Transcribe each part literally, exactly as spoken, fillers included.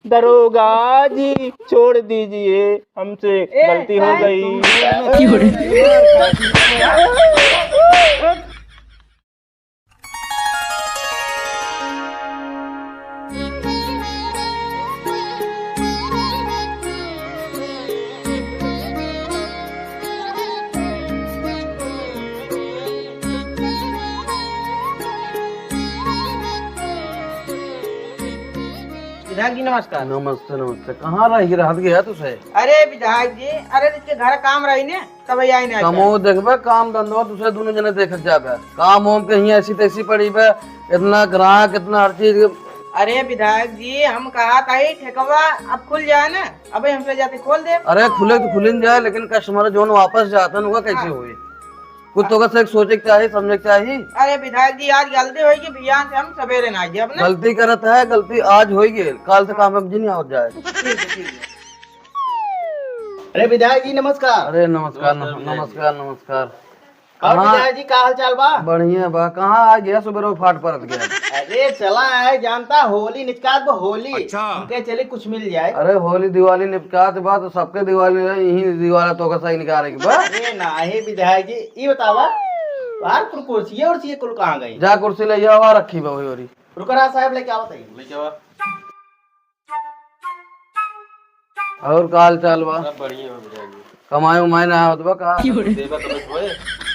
दरोगा जी, छोड़ दीजिए, हमसे ए, गलती हो काहे गई। तुम विधायक जी, नमस्कार। नमस्ते, नमस्ते। कहाँ रह गया, हट गया तुसे? अरे विधायक जी, अरे इसके घर काम रही ने, तब आई ने। कमो देखबे, काम धंधो तुसे दोनों जने देखत जाबे। काम वाम कहीं ऐसी तैसी पड़ी बे, इतना ग्राहक, इतना हर चीज। अरे विधायक जी, हम कहा था ही ठेकवा अब खुल जाए ना, अब हमसे जाते खोल दे। अरे खुले तो खुलिन जाए, लेकिन कस्टमर जोन वापस जाता है, उनका कैसे हाँ। होई? कुछ तो का से सोचे के चाही, समझे के चाही। अरे विधायक जी, आज गलती होई कि बिहान से हम सवेरे ना आइए अपने। गलती करत है, गलती आज होई गई, काल से काम अब जी नहीं आवत जाए। ठीक है, ठीक है। अरे विधायक जी, नमस्कार। अरे नमस्कार, नमस्कार, नमस्कार, विधायक जी। नमस्कार। और कहाँ? विधायक जी, का हाल चाल बा? बढ़िया बा। कहाँ आ गया सुबह फाट परत गया? अरे चला है, जानता होली निचकात बा, होली। अच्छा। हमके चली कुछ मिल जाए। अरे होली दिवाली निपटात बा तो सबके दिवाली रहे, यही दिवाला तो का सही निकाले के बा। अरे नाही विधायक जी, ई बतावा, बाहर कुल कुर्सी और सी कुल कहाँ गई? जा कुर्सी ले जावा, रखी बा वही ओरी। रुको राज साहब, लेके आवत है। लेके आवा। और का हाल चाल बा? सब बढ़िया बा विधायक जी। कमाए उमाए ना आवत बा का? देबा तबे होए।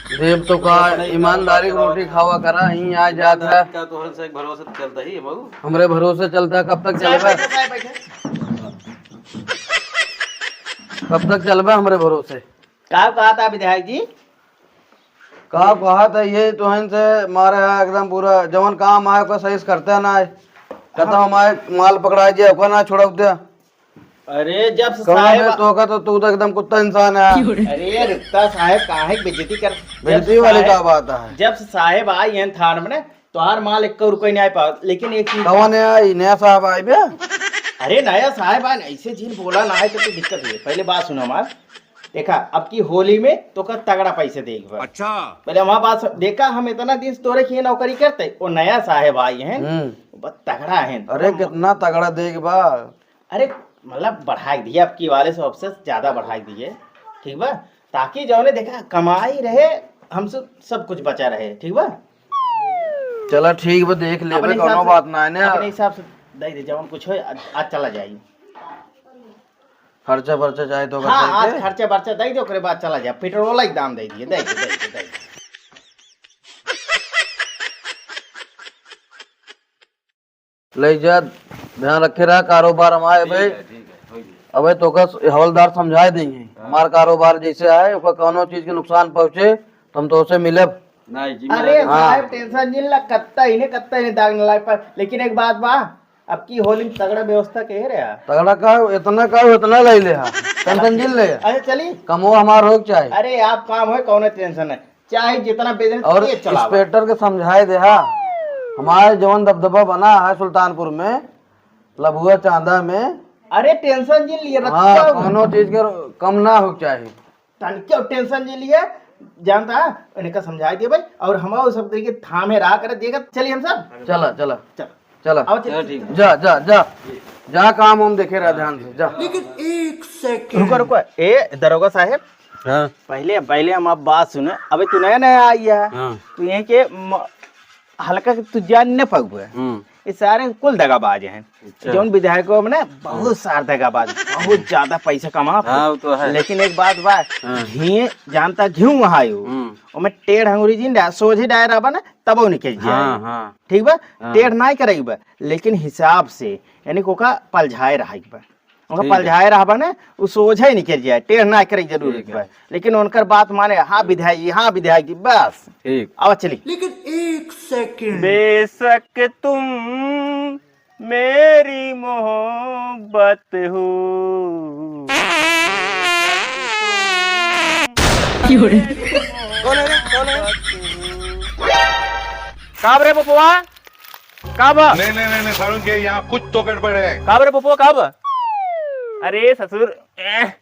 देब तो का, अपने ही ईमानदारी काम रोटी खावा करा, यहीं आ जात है। का तोहरे से एक भरोसे तो चलता ही है बाबू। हमरे भरोसे चलता, कब तक साहब चलबे? बैठे, साहब बैठे। कब तक चलबे हमरे भरोसे? का कहा था विधायक जी? का कहा था, ये तो हन से मारे है एकदम पूरा, जवन काम आए ओकर सही से करते ना है। कहता हाँ। हमारे माल पकड़ा जाए, ओकर ना छोड़ावते। अरे जब से कौन साहेब है तो का, तो तू तो एकदम कुत्ता इंसान है। अरे रुकता साहेब, काहे की बेइज्जती कर, जब बेइज्जती वाली साहेब, का बात है? जब से साहेब आई हैं थान में, तोहार माल एक रुपये नहीं आ पावत, लेकिन एक चीज कौन है आई? नया साहब आई बे? अरे नया साहेब आए, ऐसे जिन बोला ना है तो तू दिक्कत हुई। पहले बात सुनो हमार, देखा अब की होली में तो का तगड़ा पैसे देख बा। अच्छा। पहले हमार बात सुन, देखा हम इतना दिन से तोरे की नौकरी करते, वो नया साहेब आई हैं, हम्म। बहुत तगड़ा है। अरे कितना तगड़ा देख बा। अरे मतलब बढ़ाई दिए, अब की वाले से सबसे ज्यादा बढ़ाई दिए, ठीक बा? ताकि जौने देखा कमाई रहे, हमसे सब कुछ बचा रहे, ठीक बा? चला ठीक बा, देख लेबे, अपने हिसाब कौनो से, बात ना है ना। अपने हिसाब से दे दे, जौन कुछ होए, आज, आज चला जाई। खर्चा बर्चा चाहे तो हाँ, बता आज के। खर्चा बर्चा दे दे, ओकरे बाद चला जाए, पेट्रोल वाला ही दाम दे दिए, दे दे, दे दे, दे दे। ले जा, ध्यान रखे रहा, कारोबार हमारे ठीक भाई। है, ठीक है, हो गया। अबे तो का हवलदार समझाए देंगे, हाँ। हमार कारोबार जैसे आए, ओकर कौनो चीज के नुकसान पहुँचे, तो हम तो उसे मिलब। नहीं जी, अरे मिला साहब, हाँ। टेंशन जिन ला, कत्ता ही ने, कत्ता ही ने दाग न लाए पर, लेकिन एक बात बा, अब की होली में तगड़ा व्यवस्था के रहा। तगड़ा का, इतना का, इतना ले ले, हाँ। टेंशन जिन ले। अरे चली। कमो हमार हो चाहे। अरे आप काम है, कौनो टेंशन है। चाहे जितना बिजनेस और तेज चलावा। इंस्पेक्टर के समझाए दे, हाँ, हमारे जवन दबदबा बना है सुल्तानपुर में, लभुआ चांदा में। अरे टेंशन जिन लिए, हाँ, रखो। कौनो चीज के कम ना हो चाहे। तनके टेंशन जिन लिए, जानता है, इनका समझाए दिए भाई, और हम वो सब तरीके थामे रहा करे, देखा, चलिए हम सब। चला, चला। चल। चला। आओ, चल, चलो, ठीक। जा, जा, जा। जा, काम हम देखे रहा ध्यान से, जा। लेकिन एक सेकंड। रुको, रुको। ए, दरोगा साहेब। हाँ। पहले, पहले हम आप बात सुने। अबे तू नया, नया आई है। हाँ। तू यहीं के म-, हल्का के तू जान न पाउबे। हम्म। ये सारे कुल दगाबाज हैं। अच्छा। जौन विधायकों में ना बहुत हम्म। सार दगाबाज, बहुत ज्यादा पैसा कमा। हाँ, वो तो है। लेकिन एक बात बा, हाँ। घी जानता घी वहाँ आयो। हम्म। ओमे टेढ़ अंगुरी जिन डा-, सोझे डाय रहबा ना, तब वो निकल जाए। हाँ, हाँ। ठीक बा? हाँ। टेढ़ नाय करे के बा, लेकिन हिसाब से, यानी कि ओका पलझाए रहे के बा। ओका ठीक है। पलझाए रहबा ना, उ सोझे निकल जाए, टेढ़ नाय करे के जरूरत ठीक है। बा। लेकिन उनकर बात माने, "हाँ विधायक जी, हाँ विधायक जी," बस। ठीक। अब चली। लेकिन एक सेकंड। बेशक तुम मेरी मोहब्बत हो। कौन है रे? कौन है? का बरे पपुआ? का बा? नहीं, नहीं, नहीं, नहीं, सारुण के यहाँ कुछ तो गड़बड़ है। का बरे पपुआ, का बा? अरे ससुर, एह,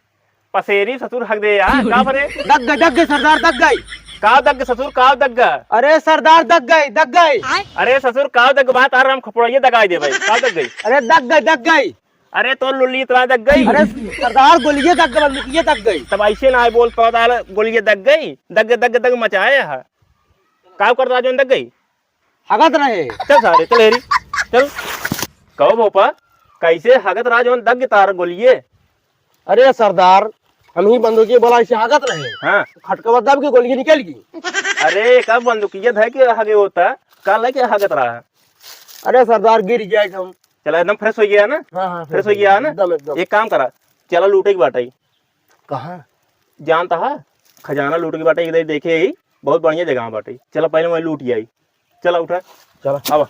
पसेरी ससुर हक दे यार, का बरे? दग गई, दग गई सरदार, दग गई। का दग ससुर, का दग? अरे सरदार दग गई, दग गई। अरे ससुर, का दग बा? तार हम खपड़ाइए दगाई दे भाई, का दग गई? अरे दग गई, दग गई। अरे तो लुल्ली इतना दग गई। अरे सरदार, गोलिये दग गई, बंदूकिये दग गई। तब ऐसे ना बोल पावत, गोलिये दग गई, दग, दग, दग मचाए है। का करत रहा जौन दग गई? हगत रहे। चल सारे, चल हेरी, चल। कहो भोपा, कैसे हगत रहा जौन दग गई तार गोलिये? अरे सरदार, हम ही बंदूकिये बोला ऐसे हगत रहे। हाँ। खटकवा दब के गोलिये निकल गई। अरे, कब बंदूकिये धै के हगे होता, का लेके हगत रहा? अरे सरदार, गिर गया एकदम। चला, एकदम fresh हो गया ना? हाँ, हाँ, fresh हो गया ना? एकदम, एकदम। एक काम करा, चला लूटे के बाटे। कहाँ? जानता है, खजाना लूटे के बाटे, इधर देखे ही, बहुत बढ़िया जगह बाटे। चला पहले वहीं लूट आई। चला उठा। चला। आवा।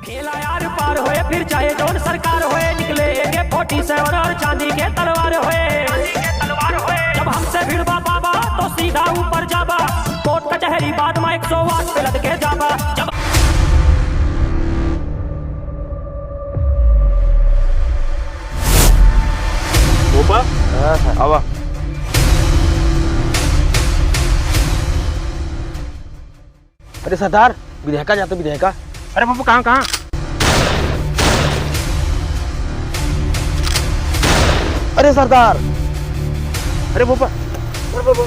खेला यार पार होए, फिर चाहे जौन सरकार होए, निकले AK forty seven और चांदी के तलवार होए। जब हमसे भिड़बा बाबा, तो सीधा ऊपर जाबा। कोर्ट कचहरी बाद में एक सौ आठ पे लटके जाबा। जब भोपा, हाँ, हाँ। आवा। अरे सरदार, विधायका जाते विधायका। अरे बाबू, कहाँ, कहाँ? अरे सरदार, अरे बाबा, अरे बाबा।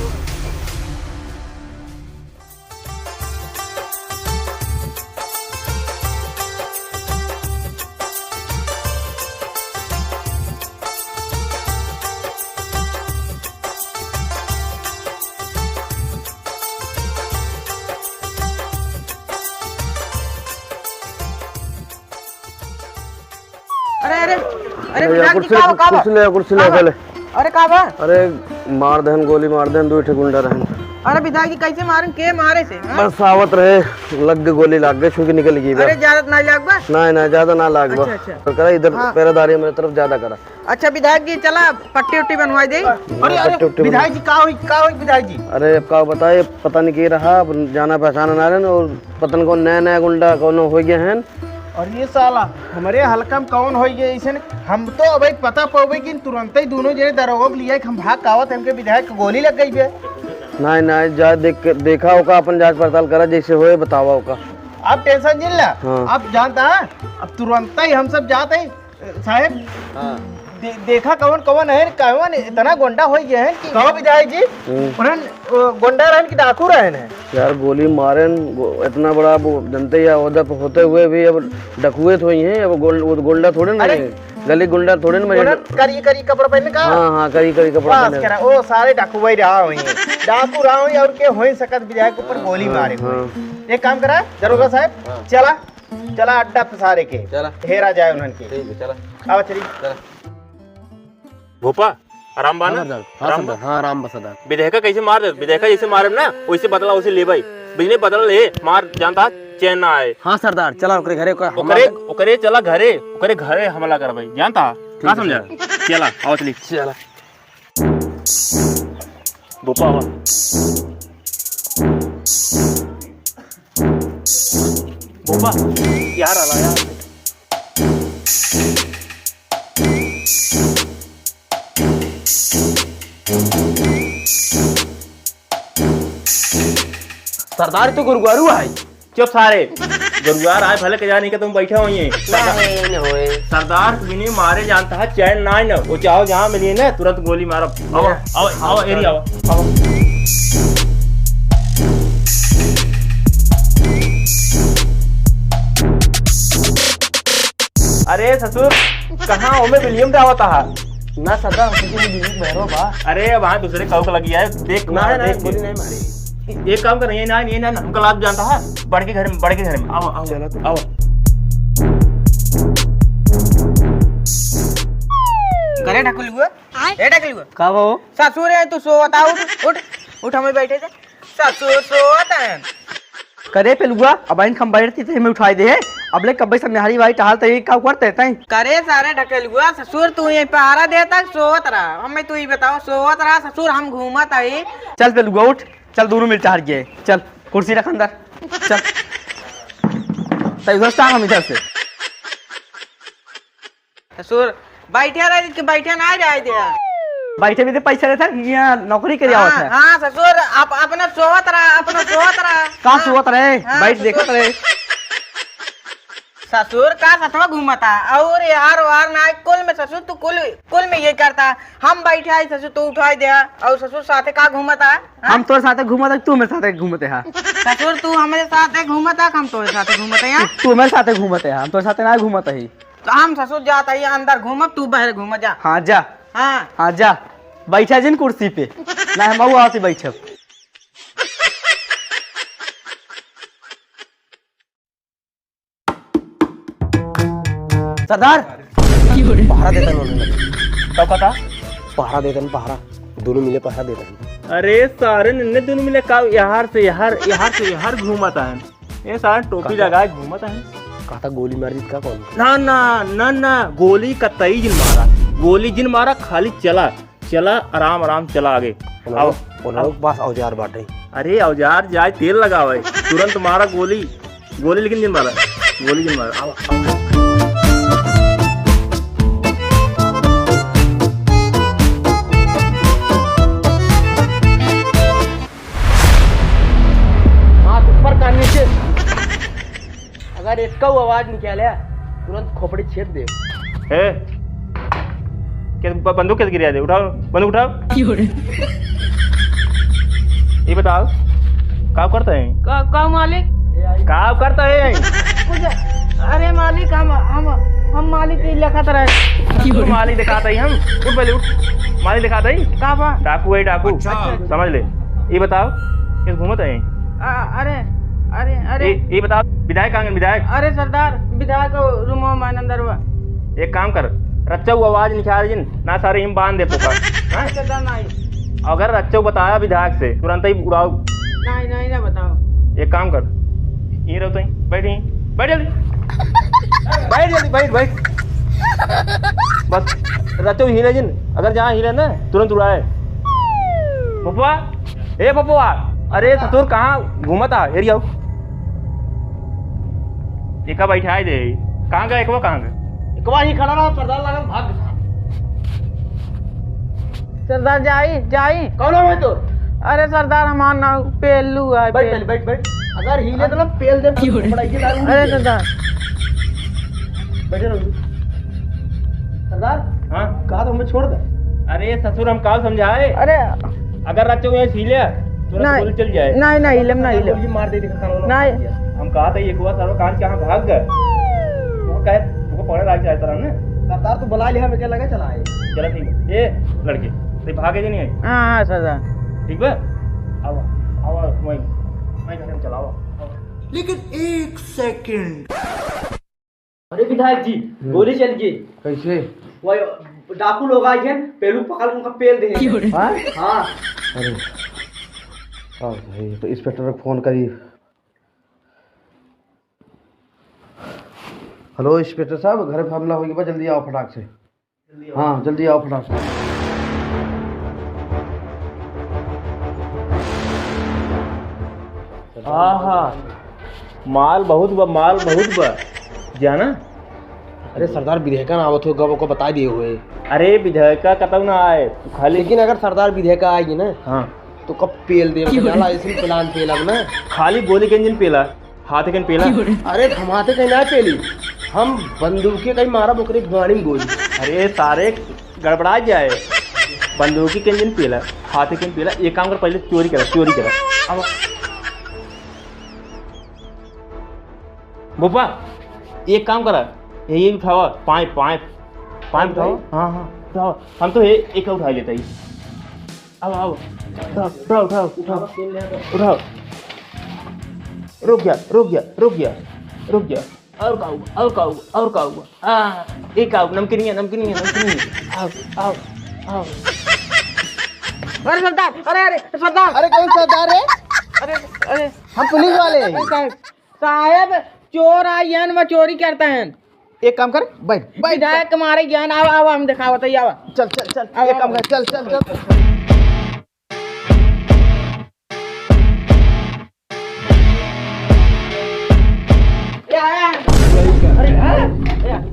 अरे, अरे, अरे, अरे, विधायक जी, कुर्सी का ले, बा, का बा? कुर्सी ले, कुर्सी ले का बा? पहले। अरे, का बा? अरे, मार देहन, गोली मार देहन, दो ठे गुंडा रहन। अरे, विधायक जी, कैसे मारन? के मारे से, हाँ? बस आवत रहे, लग गई गोली, लाग गई, छुई के निकल गई बा। अरे, ज्यादा ना लाग बा? नहीं, नहीं, ज्यादा ना लाग बा। अच्छा, अच्छा। तो करा इधर हाँ। पहरेदारी मेरे तरफ ज्यादा करा। अच्छा विधायक जी, चला पट्टी उट्टी बनवाई दे। अरे, अरे, पट्टी उट्टी विधायक जी, का होई, का होई विधायक जी? अरे, अब का बताए, पता नहीं के रहा, अब जाना पहचाना ना रहे और पता नहीं कौन नया नया गुंडा कौन हो गया है। अरे ये साला, हमरे हल्का में कौन हो गया ऐसे ने? हम तो अबे पता पावे कि तुरंत ही दोनों जने दरोगा के लिया, हम भाग के आवत, हमके विधायक के गोली लग गई बे। नहीं, नहीं, जा देख के, देखा ओका, अपन जांच पड़ताल करा, जैसे होए बतावा ओका। आप tension जिन ला, हाँ। आप जानता है, अब तुरंत ही हम सब जाते हैं, साहेब, हाँ। दे-, देखा कवन कवन है, कवन इतना गोंडा होइ गया है कि कहो विधायक जी, हम्म। उन्हन, अ, गोंडा रहन कि डाकू रहन है? यार, गोली मारेन, गो-, इतना बड़ा वो जनते या ओहदा पे होते हुए भी अब डकुए थोड़ी हैं, अब गोल-, वो गोंडा थोड़े ना अरे, है। गली गुंडा थोड़े ना गोंडा मजे। करी, करी कपड़ा पहने का? हाँ, हाँ, करी, करी कपड़ा बस पहने। करा, ओ सारे डाकू भाई रहा हुई हैं। डाकू रहा हुई और के हो ही सकत विधायक ऊपर गोली हाँ, मारे हुए। हाँ। एक काम करा, दरोगा साहब, हाँ। चला, चला अड्डा पे सारे के। चला। हेरा जाए उन्हन के। ठीक है, चला। आवा चली। चला। भोपा, आराम बा ना? हाँ, सरदार। हाँ, आराम बा? सरदार। हाँ, आराम बा, सरदार। विधायका कैसे मार दे? विधायका जैसे मारे ना, वैसे बदला वैसे लेबै। बिजली बदला ले, मार जानता, चैन ना आए। हाँ, सरदार, चला ओकरे घरे ओकर हमला ओकरे, कर- ओकरे चला घरे, ओकरे घरे हमला करबै, जानता? ठीक का है, समझा? सरदार। चला, आवा चली। चला। भोपा आवा। भोपा, यार आला यार। सरदार तो गुरुगारू है। चुप सारे, गुरुगार आए भले के जाने के तुम बैठे हुई हैं। नहीं, नहीं होए। सरदार के बिना मारे जानता है चैन ना, ना। वो चाहो जहाँ मिली ना, तुरंत गोली मारो। आओ, आओ, आओ, एरी आओ, आओ। अरे ससुर, कहाँ ओमे विलियम डावत हा? ना सदा, हमके भी विलियम भैरो बा। अरे, वहाँ दूसरे काऊ का लगी है, देख ना, मार, ना, देख। गोली नहीं मारी। एक काम कर, ये ना, ये ना, हमका लाग जानता है, बड़के घर में, बड़के घर में, आओ, आओ, चलो तो। आओ। करे ढकलुआ? ए ढकलुआ? का बा हो? ससुर है, तू सोवत आ, उठ, उठ, उठ, हमें बैठे दे। ससुर सोवत हैं। करे पेलुआ, अब आइन खम बैठती थे, हमें उठाई दे है। अब ले कब्बे से मेहरी भाई टहल तई का करते तई। करे सारे ढकेलुआ, ससुर तू यहीं पहरा देता, सोवत रहा। हमें तू ही बताओ, सोवत रहा ससुर, हम घूमत आई। चल पेलुआ उठ, चल दोनों मिल टहल गए। चल कुर्सी रख अंदर, चल। तई उधर से आ, हम इधर से। ससुर, बैठे रह, कि बैठे ना जाए दे। बैठे भी तो पैसा लेता, यहाँ नौकरी करे आवत हाँ, है। हाँ ससुर, आप अपना सोवत रहा, अपना सोवत रहा। का हाँ, सोवत रहे? हाँ, बैठ ससुर। देखत रहे। ससुर का सथवा घूमता और यार वार ना कुल में ससुर तू कुल, कुल में ये करता। हम बैठे आई ससुर तू उठाई दे और ससुर साथे का घूमता? हाँ? हम तोर साथे घूमत है, तू मेरे साथे घूमते हा। ससुर तू हमारे साथे घूमता, हम तोरे साथे घूमते हैं। तू मेरे साथे घूमते हा, हम तोरे साथे ना घूमत ही। तो हम ससुर जात ही अंदर घूमब, तू बाहर घूम जा। हाँ जा। हाँ। हाँ जा। बैठा जिन कुर्सी पे। ना हम आऊ आती बैठब। सरदार, पहरा देता ना उन्होंने। का पता? पहरा देता ना, पहरा। दोनों मिले पहरा देता ना। अरे सारे निन्ने दोनों मिले का यार से यार, यार से यार घूमत है। ये सारे टोपी काका। लगाए घूमत है। कहता गोली मार दी का कौन? ना, ना, ना, ना, गोली कतई जिन मारा। गोली जिन मारा, खाली चला। चला, आराम, आराम चला आगे। उन्हों-, आओ, उन्हों आओ। के पास औजार बाटे। अरे, औजार जाए, तेल लगावे, तुरंत मारा गोली, गोली लेकिन जिन मारा, गोली जिन मारा। आओ, आओ। हाथ ऊपर करने से अगर एक का आवाज निकाले, तुरंत खोपड़ी छेद दे। ए, के ब-, बंदूक कैसे गिरा दे? उठाओ, बंदूक उठाओ। क्यों रे? ये बताओ, का करता है? का, का मालिक? का करता है? कुछ, अरे मालिक, हम, हम, हम मालिक के लेखा तरह। क्यों रे? मालिक दिखाता ही हम। उठ पहले उठ। मालिक दिखाता ही। का बा? डाकू है, डाकू। अच्छा। समझ ले। ये बताओ, किस घूमत है? आ, अरे, अरे, अरे। ए, ए बताओ, विधायक कहाँ गए, विधायक? अरे सरदार, विधायक रूमवा में अंदर बा। एक काम कर, रच्चा वो आवाज निकाल जिन, ना सारे हिम बांध दे पोका। हाँ? सरदार नहीं। अगर रच्चा बताया विधायक से, तुरंत ही उड़ाओ। नहीं, नहीं, ना बताओ। एक काम कर, यहीं रहो तो, बैठ यहीं, बैठ जल्दी। बैठ जल्दी, बैठ, बैठ। बस, रच्चा हिले जिन, अगर जहाँ हिले ना, तुरंत उड़ाए। पपुआ, ए पपुआ, अरे ससुर कहाँ घूमत आ? हेरी आओ। एका बैठाए दे। कहाँ गए एकवा, कहाँ गए? एकवा ही खड़ा रहा, सरदार लागल भाग गया। सरदार जाई, जाई। कौन है तो? अरे सरदार हमार नाम पेलू है, बैठ पेल- पहले, बैठ, बैठ। अगर हिले तो ना पेल दे, क्यों रे? बड़ा ये दारू अरे नहीं है। सरदार। बैठे रहो। सरदार, हाँ? कहा तो हमें छोड़ दे। अरे ससुर, हम काल समझाए। अरे। अगर रच्चो में छीले, तुरंत नहीं, गोली चल जाए। नहीं, नहीं, हिलम नहीं, हिलम। गोली मार दे, देखा, कान वाला नहीं। मार दिया। हम कहा था, ये कुआ सारा कान कहाँ भाग गए? वो कहे, तुमको पकड़े लाग जाए तरह ना। सरदार, तू बुला लिया, हमें क्या लगा, चला आए। चला ठीक है। ए, लड़के, ते भागे जे नहीं है? हाँ, हाँ, सरदार। ठीक बा? आओ, आओ, आओ, वहीं, वहीं घर में चला, आओ, आओ। लेकिन एक सेकंड। अरे विधायक जी, हम्म। गोली चल गई। कैसे? वही डाकू लोग आए हैं, पेलू पकड़ उनका पेल दे हैं। हाँ? हाँ। अरे, आओ, ये तो इंस्पेक्टर को फोन करी। हेलो इंस्पेक्टर साहब, घर पे हमला हो गया, जल्दी आओ फटाक से। हाँ, जल्दी आओ फटाक से। आहा, माल बहुत बा, माल बहुत बा। जाना? अरे सरदार, विधायका ना आवत हो, गब को बता दिए हुए। अरे विधायका कतौ ना आए, तू खाली लेकिन अगर सरदार विधायका आएगी ना, हाँ। तो कब पेल देव के डाला, ऐसे ही प्लान पेल अब ना। खाली गोली के इंजन पेला। हाथे कन पेला? अरे, हम हाथे कहीं ना पेली, हम बंदूके कहीं मारब ओकरे गाड़ी में गोली। अरे सारे, गड़बड़ा जाए। बंदूकी के इंजन पेला, हाथे कन पेला। एक काम कर, पहले चोरी करा, चोरी करा। अब बुब्बा, एक काम करा, ये उठावा, पाइप, पाइप, पाइप उठावा। हाँ, हाँ, उठावा। हम तो ये एक उठा लेता ही। आओ, आओ। उठाओ, उठाओ, उठाओ, उठाओ। उठाओ। रुक जा, रुक जा, रुक जा, रुक जा। और का हुआ, और का हुआ, और का हुआ? आ, एक आओ, नमकीनिया, नमकीनिया, नमकीनिया। आओ, आओ, आओ। अरे सरदार, अरे, अरे, सरदार। अरे कौन सरदार है? अरे, अरे। हम पुलिस वाले हैं। अरे साहब, साहब, चोर आए हैं, वह चोरी करता है। एक काम कर, बैठ, बैठ, विधायक बैठ। के मारे ज्ञान, आवा, आवा, हम दिखावत है, आवा। चल, चल, चल, आवा, एक काम आवा। कर, चल, चल, चल।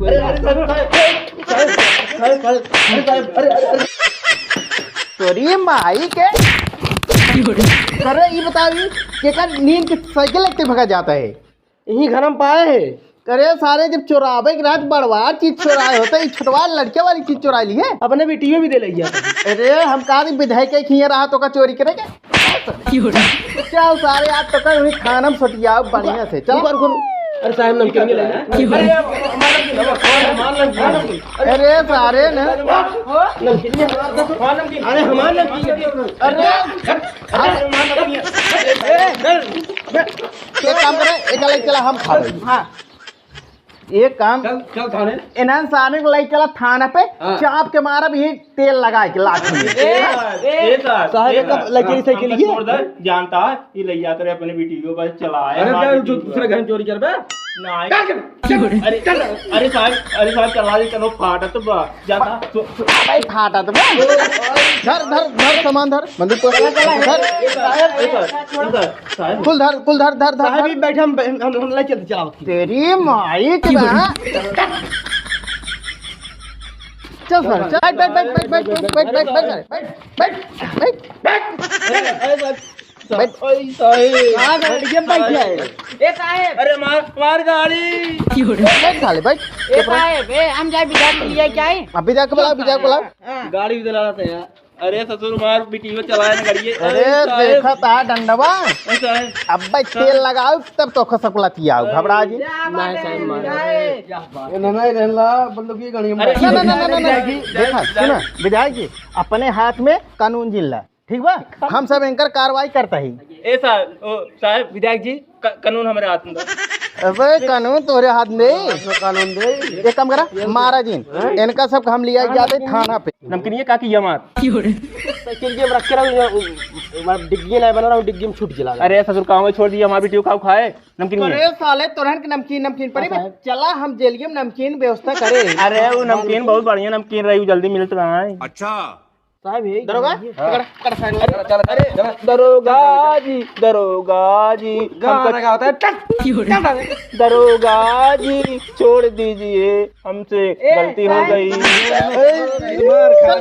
अरे, अरे, अरे, साहब, साहब, साहब, अरे, अरे, अरे। तोरी माई के। अरे, ई बताओ, ई केकर नींद के साइकिल लेते भगा जाता है? यही घर में पाए है। अरे सारे, जब चोरावे के रात बड़वार चीज चोराए होता, ई छोटवार लड़के वाली चीज चोरा ली है। अपने बेटियों भी दे ले गया। अरे, हम कहा थी विधायक के खिए रहा तो का चोरी करेगा? चल सारे, आज तो कहीं थाना में सटियाओ बढ़िया से। चल। ऊपर करो। अरे साहब, नमकीन नहीं लेना। अरे, हमारा नमकीन, हमारा नमकीन। अरे सारे ने। नमकीन नहीं, हमारा तो, हमारा नमकीन। अरे, हमारा नमकीन। अरे, अरे, हमारा नमकीन। एक काम करे, एक अलग चला, हम खा लेंगे। हाँ। एक काम, चल, चल थाने। इन्हन सारे को ले चला थाना पे, हाँ। चाप के मारब, ये तेल लगा के लाठी में। ए, ए, ए, साहब, साहब, ए, एक साहब, लड़की से के हमका लिए। छोड़ दे, जानता है, ये ले जाते रहे अपने बेटी को, बस चला आया, अरे, हमारे क्या, बेटी जो को। दूसरे घर में चोरी करबे? नहीं। क्या कर? अरे, अरे साहब, अरे साहब, चला दे, चलो, फाटत बा, ज्यादा। भाई, फाटत बा। धर, धर, धर, सामान धर, बंदूक को धर। ए, साहब, ए, साहब, ए, साहब, साहब। कुल धर, कुल धर, धर, धर, साहब, धर। ये बैठे, हम, हम, हम ले चलते, चलाओ। तेरी माई के बा। चल सर, चल, बैठ, बैठ, बैठ। अरे, अरे, साहब। बैठ। गाड़ी में बैठ जाए। ए साहेब। अरे मार, मार गाड़ी। बैठ साले, बैठ। ए साहेब, ए, हम जाए विधायक के लिए क्या है? अब विधायक को बुलाओ, विधायक को बुलाओ। हाँ। गाड़ी भी दिला देते हैं यार। अरे ससुर, मार बिटियो चलाए ना गाड़ी। अरे अरे साहेब। देखा ता डंडवा। अरे साहेब। अब भाई तेल लगाओ, तब तो खसक लतियाओ, घबरा जी। क्या बात नहीं है, साहेब, मार। विधायक। ए, ना, ना, रहला, बंदूक ये गाड़ी में अरे, मार। ना, ना, ना, ना, ना, ना। विधायक जी, देखा, जा, सुना, जा। विधायक जी, अपने हाथ में कानून जिन ला। ठीक बा, हम सब एनकर कार्रवाई करता ही। ए साहब, ओ साहब। विधायक जी, क-, कानून हमरे हाथ में दो। अबे कानून तोहरे हाथ में दे। कानून दे। एक काम करा, मारा जिन। हैं? इनका सब हम लिया जाते थाना पे। नमकीनिया का किया मार? साइकिल के रख के रहो, ये, उ, उ, डिग्गी नहीं बना रहा हूँ, डिग्गी में छूट गया। अरे ससुर, काम छोड़ दिया, हमारी बेटी को खाओ खाए नमकीनिया। अरे साले, तोरहन के नमकीन, नमकीन पड़ी बे। हाँ, साहब। चला, हम जेलिए में नमकीन व्यवस्था करे। अरे वो नमकीन बहुत बढ़िया नमकीन रही, वो जल्दी मिलत रहा है। अच्छा। साहब, यही दरोगा? हाँ। पकड़, पकड़, साइड में। अरे, चल, चल, चल, चल। दरोगा जी, दरोगा जी, गाना हमको गाता है, टट, टट। दरोगा जी, छोड़ दीजिए, हमसे ए, गलती हो ए, गई। ए, मार खा।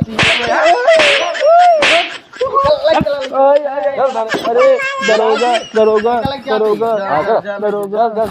अरे, दरोगा, दरोगा, दरोगा, दरोगा।